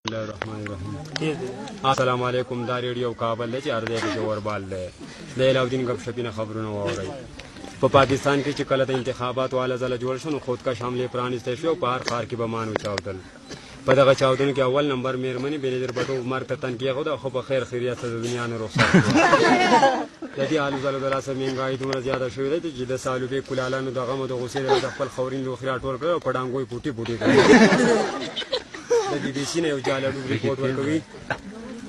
الله الرحمن الرحیم. السلام علیکم. دا ریډیو کابل دی چې هر ځای کې اوربال دی. د علاودین غب شپینه خبرونه واورئ. په پاکستان کې چې کله د انتخاباتو والا ځله جوړ شو، نو خودکش حملې پرانیستل شوې او په هر ښار کې بمان وچاودل. په دغه چاودنو کې اول نمبر میرمنې بېنظیر بټو مرګ ته تن کېښود، خو په خیر خیریت سره د دنیا نه رخصت شوه. د دې هلو ځلو د لاسه مهنګایي دومره زیاته شوې ده چې د سالوبې کولالانو د غم او د غوسې د لاسه خپل خورین لوښي راټول کړل او په ډانګو یې پوټي پوټي کړل. د بي بي سي نه یو جالب رپورټ ورکوي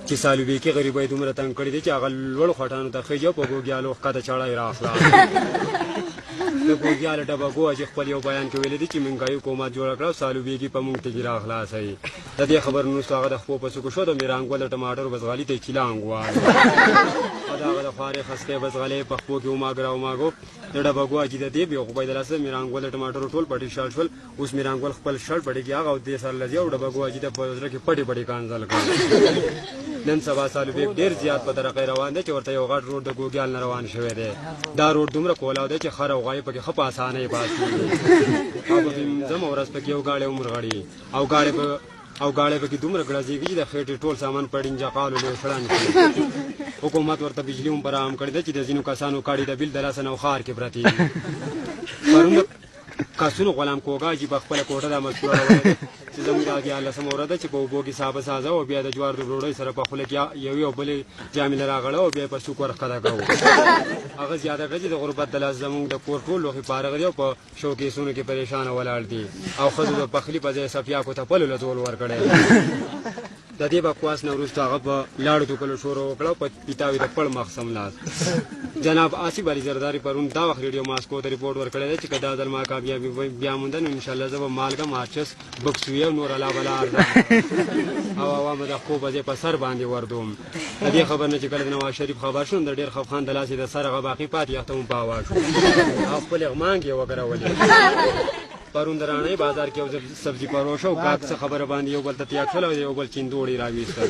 چې سالوبیکي غریبۍ دومره تنګ کړي دي چې هغه لوړو خټانو ته خېژي او په ګوګیالو ښکته چړه یې راخلا. د ګوګیال ډبه ګوه چې خپل یو بیان کې ویلي دي چې منګایي حکومت جوړه کړه او سالوبیکي په موږ تږي راخلاصوي. د دې خبر وروسته هغه د خپو په څوکو شو، د میرانګول د ټماټرو بزغالي ته یې چیلانګ ووهل او د هغه د خوارې خستې بزغلې په خپو کې وماګ راوماګو. د ډبه ګوه چې د دې بې خوبۍ د لاسه د میرانګول د ټماټرو ټول پټي شړ شول. اوس میرانګل خپل شړ پټي کې هغه او دې سره لځي او ډبه ګوه چې د په زړه کې پټې پټې کانځل کړ. نن سبا سالوبیک ډېر زیات په ترقۍ روان دی چې ورته یو غټ روډ د ګوګیال نه روان شوی دی. دا روډ دومره کولاو دی چې خر او غوایي پکې ښه په اسانۍ پاسېږي او په پنځمه ورځ پکې یو ګاډی هم ورغړي او ګاډی پکې دومره ګړځېږي چې د خېټې ټول سامان په ډینجقالو لوشړن شي. حکومت ورته بجلي هم فراهم کړې ده چې د ځینو کسانو کاډي د بیل د لاسه نوښار کې پرتې دي. پرون کسونو غلام کوګا چې په خپله کوټه دا مذکوره راوړې ده چې زموږ دا 13مه ورځ ده چې په اوبو کې سابه سازه او بیا د جوار د ډوډۍ سره په خوله کې یوې او بلې جامې له راغړه او بیا یې په سوک ورښکته کوو. هغه زیاته کړه چې د غربت د لاسه زموږ د کور ټول لوښي فارغ دي او په شوکیسونو کې پریشانه ولاړ دي او ښځو د پخلي په ځای صفیاکو ته پلو له زول ورکړی. د دې بکواس نه وروسته هغه په لاړو توکلو شروع وکړه او په پیتاوي د پړ مخ سملاست. جناب آصف علي زرداري پرون دا وخت ریډیو ماسکو ته رپورټ ورکړی دی چې که دا ځل ما کامیابي بیا مونده، نو انشاءالله زه به مالګه، مارچس، بکسویه او نور علا بلا ارزان او عوامو د خپو په ځای په سر باندې وردوم. د دې خبر نه چې کله د نواز شریف خبر شو، نو د ډېر خفخان د لاسې د سر هغه باقي پاتې یخته هم په هوا شو او خپلې غمانګې یې وګرولې. پرون د راڼۍ بازار کې یو سبزي فروش او کاک څه خبره باندې یو بل ته تیاک شول او یو بل چیندوړي راویستل.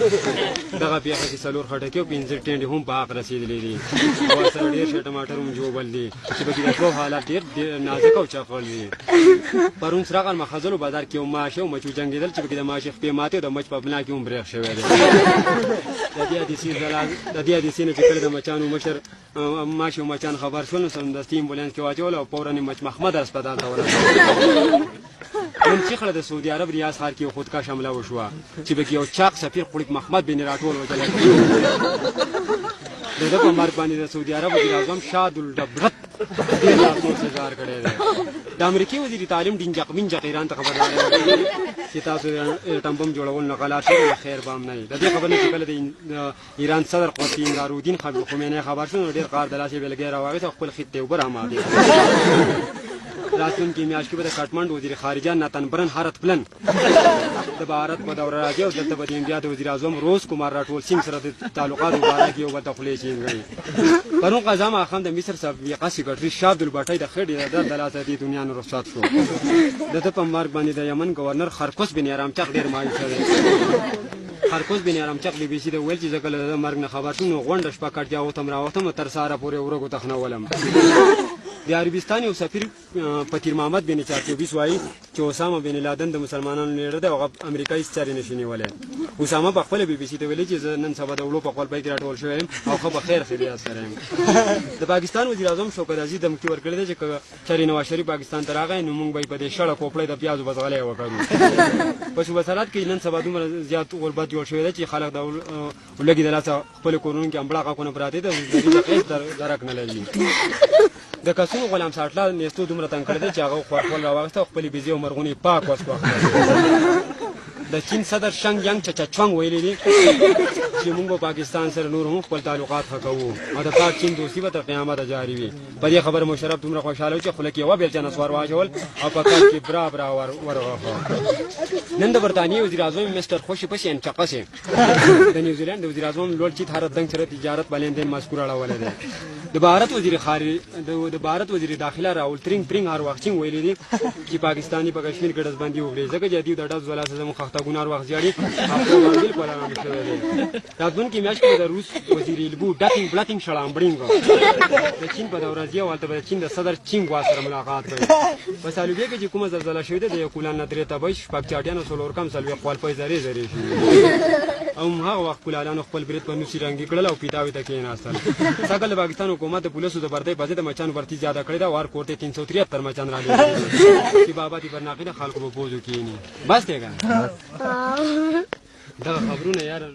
دغه پېښه کې 4 خټکي او 5 ټینډې هم په حق رسېدلې دي او ورسره ډېر شی ټماټر هم ژوبل دي چې پکې د دوو حالات ډېر نازک او چغل دي. پرون سره غرمه خزلو بازار کې یو ماشی او مچ وجنګېدل چې پکې د ماشي خپې ماتې او د مچ په بنا کې هم برېښ شوی دی. د دې حادثې نه چې کله د مچانو مشر ماشي او مچان خبر شول، نو سمدستي امبولانس کې واچول او فوراً یې مچ محمد هسپتال ته ورسول. نن چیخړه د سعودي عرب ریاض ښار کې یو خودکش حمله وشوه چې پکې یو چاق سفیر قړیک محمد بن راټول وژلی. د ده په مرګ باندې د سعودي عرب وزیراعظم شاد الډبرت ډېر افسوس اظهار کړی دی. د امریکې وزیر تعلیم ډینجق منجق ایران ته خبرداری ورکړی چې تاسو د اټم بم جوړولو نه غلا شئ، نو خیر به هم نه وي. د دې خبر نه چې کله د ایران صدر قوتي انګارودین خمینی خبر شو، نو ډېر قهر د لاسه بېلګی راواخیست او خپل خیت ته یې اوبه راماتې کړې. راتلونکې میاشت کې به د کټمنډ وزیر خارجه نتن برن هرت پلن د بھارت په دوره راځي او دلته به د انډیا د وزیر اعظم روز کمار راټول سینګ سره د تعلقاتو باره کې یو بل ته خولې چینګوي. پرون قضا ماښام د مصر سابقه سیکرټري شاه عبدالبټۍ د خېټې د درد د لاسه د دې دنیا نه رخصت شو. د ده په مرګ باندې د یمن ګورنر خرکوس بن ارامچق ډېر مایوسه دی. خرکوس بن ارامچق بي بي سي ته وویل چې زه کله د ده مرګ نه خبر شوم، نو غونډه شپه کټ جاوختم راوختم او تر سهاره پورې ورږو تخنولم. د عربستان یو سفیر پتیر محمد بن چارچوبیس وایي چې اسامه بن لادن د مسلمانانو لیډر دی او هغه امریکا هیڅ چارې نشي نیولی. اسامه په خپله بي بي سي ته ویلي چې زه نن سبا د وړو په قولپۍ کې راټول شوی یم او ښه په خیر خیریت سره یم. د پاکستان وزیراعظم شوکت عزیز دمکي ورکړې ده چې که چېرې نواز شریف پاکستان ته راغی، نو موږ به یې په دې شړه کوپړۍ د پیازو بزغلی وکړو. په صوبه سرحد کې نن سبا دومره زیات غربت جوړ شوی دی چې خلک د لږې د لاسه خپلو کورونو کې امبړه غاښونه پراته دي او د هېڅ درک نه لري. د کسونو غلام ساټلا نیستو دومره تنګ کړی دی چې هغه خورخول راواخیسته او خپلې بیزې او مرغونې پاک وسوخته. د چین صدر شنګ ینګ چچچوانګ ویلي دي چې موږ به پاکستان سره نور هم خپل تعلقات ښه کوو او د پاک چین دوستي به تر قیامته جاري وي. په دې خبره مشرف دومره خوشحاله و چې خوله کې یوه بیلچه نسوار واچول او په کټ کې برا برا ورغوښه. نن د برتانیې وزیراعظم مستر خوشي پسې انچقسې د نیوزیلند د وزیراعظم لوړ چیت هر دنګ سره تجارت په لین دین مذکور اړولی دی. د بھارت وزیر خارج د بھارت وزیر داخله راول ترینګ پرینګ هر وخت چینګ ویلي دي چې پاکستاني په کشمیر کې ډزبندي وکړي، ځکه چې دیو د ډز ولا زموږ خخته ګنار وخت زیاړي او بالکل آرام شوی دی. راتلونکې میاشت کې د روس وزیر البو ډکینګ بلکینګ شړامبړینګ د چین په دوره ځي او هلته به د چین د صدر چینګ وا سره ملاقات کوي. په سالوبې کې چې کومه زلزله شوې ده، د یو کولان نه درې تبۍ، شپږ چاټیان او څلور کم 40 خوالپۍ ذرې ذرې شوې او هم هغه وخت کولالانو خپل برید په نوسي رنګي کړل او پیتاوې ته کېناستل. سږکال د پاکستان حکومت د پولیسو د برتۍ په ضد د مچانو برتي زیاته کړې ده او هر کور ته یې 373 مچان رالېږلي دي چې بابا دې برناقي د خلکو په پوزو کښېني. بس دی که نه دغه خبرونه یاره.